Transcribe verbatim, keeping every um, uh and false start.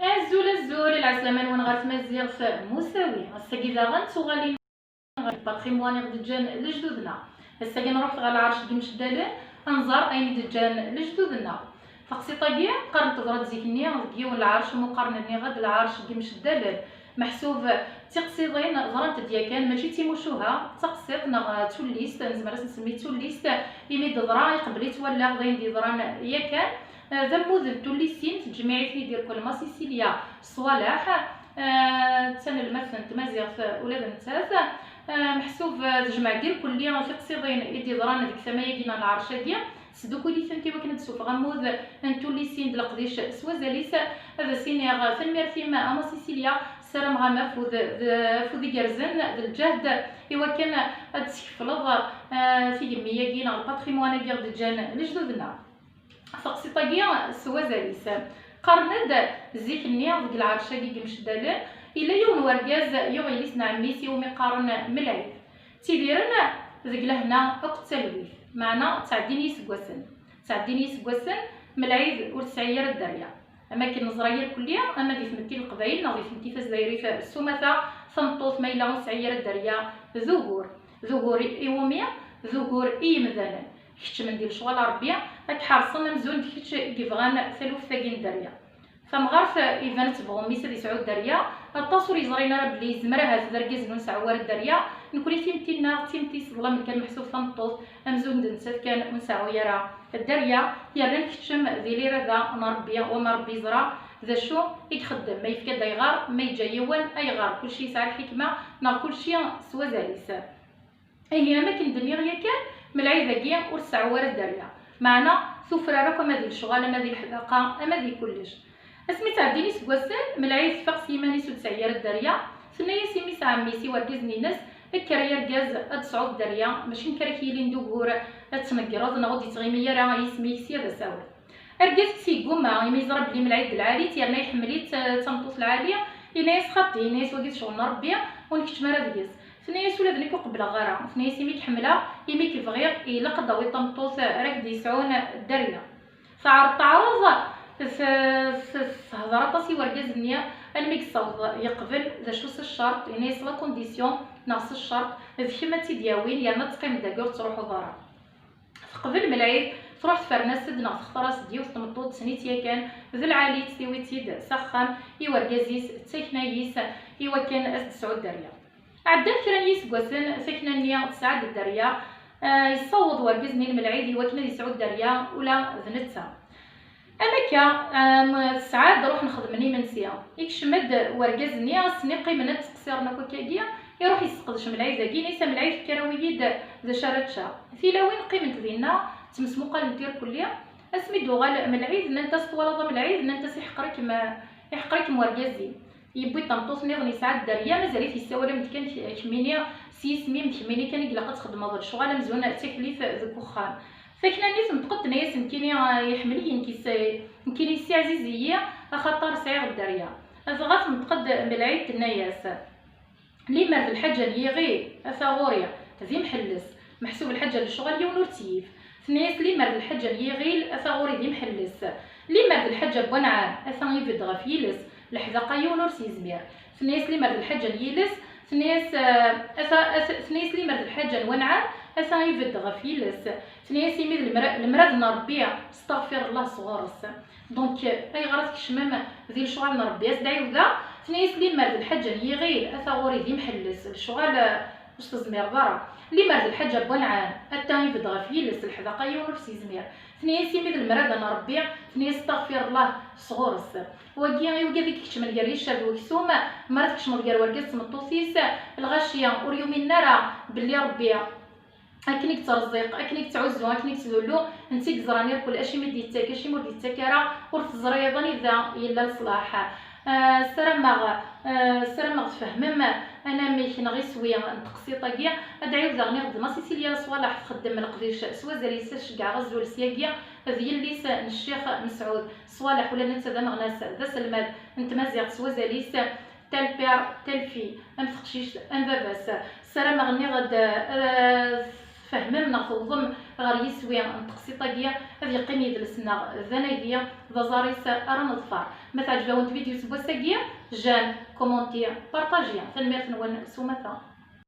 Azul, azul, lɛeslama-nwen ɣer tmaziɣt n usawi. Ass-agi daɣen tuɣalin ɣer patrimoine i ɣ-d-ǧǧan lejdud-nneɣ. Ass-agi nruḥ ɣer lɛerc n yimceddalen, ad nẓer ayen i d-ǧǧan lejdud-nneɣ. Taqsiṭ-agi qqarent ḍrant zik-nni deg yiwen lɛerc umi qqaren nniɣ-d lɛerc n yimceddalen. Meḥsub d tiqsiḍin ḍrant-d yakan, mačči d timucuha, d taqsiṭ neɣ d tullist, nezmer ad s-nsemmi d tullist, imi d-teḍra iqbel-itt wallaɣ d ayen d-yeḍran yakan. D ammud n tullisin tejmeɛ-iten-id irkel Mass Isilia Ṣwaleḥ, eh, d tanelmadt n tmaziɣt ula d nettat. Eh, meḥsub, eh, tejmeɛ-d irkelli tiqsiḍin i d-yeḍran deg tama-agi neɣ lɛerc-agi, tesdukul-itent i wakken ad d-tessufeɣ ammud n tullisin d leqdic s wazal-is. Ad as-iniɣ tanemmirt-im a Mass Isilia, ssarameɣ-am afud d, afud igerrzen d lǧehd i wakken ad d-teskefleḍ, eh, tigemmi-agi neɣ lpatrimoine-agi i ɣ-d-ǧǧan lejdud-nneɣ. Taqsiṭ-agi s wazal-is. Qqaren-d zik-nni deg lɛerc-agi n yimceddalen, yella yiwen wergaz yuɣ yelli-s n ɛemmi-s iwumi qqaren Melɛid. Ttidiren deg lehna akked talwit, meɛna ttɛeddin yiseggasen. Ttɛeddin yiseggasen, Melɛid ur tesɛi ara dderya. Am akken neẓra irkelli, ama di tmetti n Leqbayel neɣ di tmetti tazzayrit s umata, tameṭṭut ma yella ur tesɛi ara dderya, d ugur. D ugur i wumi? D ugur i yimdanen. Keččmen di lecɣal n Ṛebbi, ad k-ḥerṣen amzun d kečč i yebɣan taluft-agi n dderya. Tamɣart iban-tt tebɣu mmi-s ad yesɛu dderya, aṭas ur yeẓrin ara belli yezmer ahat d argaz n ur nesɛu ara dderya. Nekkni timetti-nneɣ d timetti iseḍlamen kan, meḥsub tameṭṭut amzun d nettat kan ur nesɛu ara dderya, yerna nkeččem di lirada n Ṛebbi, wama Ṛebbi yeẓra d acu i ixeddem, ma yefka-d ayɣer, ma yeǧǧa yiwen, ayɣer, kulci yesɛa lḥikma, neɣ kulci s wazal-is. Ihi, am akken d-nniɣ yakan, Melɛid-agi ur tesɛu ara dderya, meɛna tufrar akk ama di lecɣal, ama di leḥdaqa, ama di kullec. Asmi ttɛeddin iseggasen, Melɛid tfaq s yiman-is ur tesɛi ara dderya, tenna-yas i mmi-s ɛemmi-s i wergaz-nni-ines, kker ay argaz ad tesɛuḍ dderya, mačči nekk ara k-yilin d ugur ad tnegreḍ neɣ ur d-yettɣimi ara yisem-ik sya d asawen. Argaz-is yegguma, imi yeẓra belli Melɛid d lɛali-tt, yerna iḥemmel-itt, eh, d tameṭṭut lɛali, yenna-yas xaṭi, yenna-yas wagi d ccɣel n Ṛebbi, ur nkeččem ara deg-s. Tenna-yas ula d nekk ur qebbleɣ ara. Tenna-yas imi k-ḥemmleɣ, imi k-bɣiɣ, ilaq ad d-tawiḍ tameṭṭut ara k-d-yesɛun dderya. Teɛreḍ, teɛreḍ, t-, t-, tehder aṭas i wergaz-nni, almi yessaweḍ yeqbel. D acu s ccerṭ? Yenna-yas la condition, neɣ s ccerṭ, d kemm ad tt-id-yawin, yerna ad teqqimeḍ dagi ur tettruḥuḍ ara. Teqbel Melɛid, truḥ tferres-as-d neɣ textar-as-d yiwet n tmeṭṭut, tessen-itt yakan, d lɛali-tt, tiwi-tt-id s axxam i wergaz-is, d takna-is, i wakken ad s-d-tesɛu dderya. Ɛeddan kra n yiseggasen, takna-nni tesɛa-d dderya, eh, yessaweḍ wergaz-nni n Melɛid i wakken ad yesɛu dderya ula d netta. Am akka, am, tesɛa-d ruḥen xedmen imensi. Ikcem-d wergaz-nni, ass-nni qqimen ad ttqeṣṣiren akk akkagi, iruḥ yesseqdec Melɛid-agi, yenna-yas a Melɛid, kker awi-yi-d d acu ara ččeɣ. Tilawin qqiment dinna, ttmesmuqalent irkelli. Asmi d-uɣal Melɛid, nnant-as twalaḍ a Melɛid, nnant-as iḥeqer-ikem, iḥeqer-ikem wergaz-im. Yewwi-d tameṭṭut nniḍen yesɛa dderya, mazal-it yessawal am d kan k-, kemmini s yisem-im, d kemmini kan i ilaq ad txedmeḍ lecɣal amzun d taklit deg uxxam. Takna-nni tenṭeq-d tenna-yas nekkini, ah, iḥemmel-iyi, nekk yess-, nekkini yessiɛziz-iyi axaṭer sɛiɣ dderya. Dɣa tenṭeq-d Melɛid tenna-yas, limer d lḥaǧa n yiɣil, ata ɣur-i, d imḥelles, meḥsub lḥaǧa n lecɣal yiwen ur tt-yif. Tenna-yas limer d lḥaǧa n yiɣil, ata ɣur-i d imḥelles. Limer d lḥaǧa n wanɛam, ata ibedd ɣef yiles, leḥdaqa yiwen ur s-yezmir. Tenna-yas limer d lḥaǧa n yiles, tenna-yas, eh, ata, ata, tenna-yas limer d lḥaǧa n wanɛam, ata ibedd ɣef yiles. Tenna-yas imi d lemra-, lemrad n Ṛebbi, steɣfir Llah sɣur-s. Donc, ayɣer ad tkecmem di lecɣal n Ṛebbi? As-d ɛiwdeɣ, tenna-yas limer d lḥaǧa n yiɣil, ata ɣur-i d imḥelles, lecɣal, eh, ur s-tezmireḍ ara. Limer d lḥaǧa n wanɛam, ata ibedd ɣef yiles, leḥdaqa yiwen ur s-yezmir. Tenna-yas imi d lemrada n Ṛebbi, tenna-yas steɣfir Llah sɣur-s. Wagi, i wigad i ikeččmen gar yiccer d weksum, mi ara tkecmeḍ gar wergaz d tmeṭṭut-is, lɣaci ur yuminen ara belli Ṛebbi akken i yettreẓẓiq, akken i yettɛuzzu, akken i yettdullu, netta i yeẓran irkel acimi i d-yettak, acimi ur d-yettak ara, ur teẓriḍ anida yella leṣlaḥ. Ah, ssarameɣ, ah, ssarameɣ tfehmem anamek neɣ iswi n teqsiṭ-agi. Ad d-ɛiwdeɣ nniɣ-d Mass Isilia Ṣwaleḥ txeddem leqdic s wazal-is, ad ceggɛeɣ azul syagi d yelli-s n Ccix Mesɛud Ṣwaleḥ, ula d netta d ameɣnas, d aselmad n tmaziɣt s wazal-is. Tel père, telle fille, am teqcict, am baba-s. Ssarameɣ nniɣ-d, eh, tfehmem neɣ tewwḍem ɣer yiswi n teqsiṭ-agi, ad yeqqim yidles-nneɣ d anagi, d aẓar-is ara neḍfer. Ma teɛǧeb-awen tvidyut n wass-agi, j'aime, commenter, partager. Tanemmirt-nwen s umata.